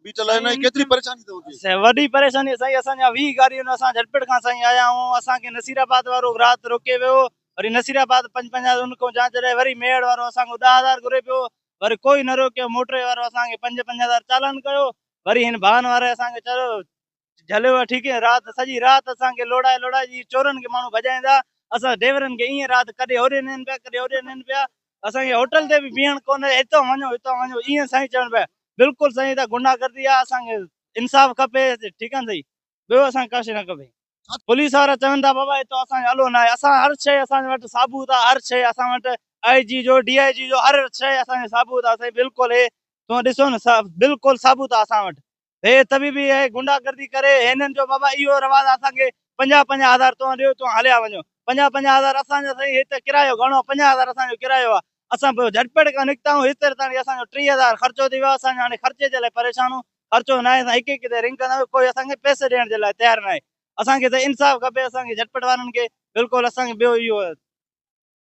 بيٺل آهن ۽ ڪيتري پريشاني اٿو اتي؟ سائين وڏي پريشاني سائين اسان جا 20 گاڏيون آهن اسان جهٽپٽ کان سائين آيا آهيون اسان کي نصير آباد وارو رات روڪي ويو وري نصير آباد پنج پنج هزار ان کان جانچ رهي وري ميهڙ وارو اسان کان 10000 گهري پيو وري ڪوئي نه روڪيو موٽروي وارو اسان کي پنج پنج هزار چالان ڪيو وري هن ڀان واري اسان کي چيو جهليو آ ٺيڪ رات سڄي رات اسان کي لوڙائي لوڙائي جيئن چورن کي ماڻهو ڀڄائيندا اسان ڊيورن کي ائين رات ڪڏهن هوڏي نين پيا ڪڏهن هوڏي نين پيا اسان کي هوٽل تي به بيهڻ ڪونه هتان وڃو هتان وڃو ائين سائين چون پيا بلڪل سائين هتان گنڊا گردي آ اسان کي انصاف کپي ٺيڪ آ سائين ٻيو اسان کي ڪا شي نه کپي پوليس وارا چون ٿا بابا هتان اسان جو الو نه آهي اسان هر شي اسان وٽ ثابوت آ هر شي اسان وٽ آئي جي جو ڊي I جي جو هر شي اسان جو ثابوت آ سائين بلڪل هي تون ڏسو نه بلڪل ثابوت آ اسان وٽ هي طبيبي اهي گنڊا گردي ڪري هنن جو بابا اهو رواج آ اسان کي پنجاهه پنجاهه هزار توهان ڏيو توهان هليا وڃو پنجاهه پنجاهه هزار اسان جا سائين هت ڪرايو گهڻو آ پنجاهه هزار اسان جو ڪرايو آ اسان پوء جهٽپٽ کان نڪتا آهيون هيتر تاڻي اسان جو 30 هزار خرچو ٿي ويو اسان جو هاڻي خرچي جي لاء پريشان آهيون خرچو ناهي اسان هڪ هڪ تي رنگ ڪندا آهيون ڪوئي اسان کي پئسي ڏيڻ جي لاء تيار ناهي اسان کي ته انصاف کپي اسان کي جهٽپٽ وارن کي بلڪل اسان کي ٻيو اهو.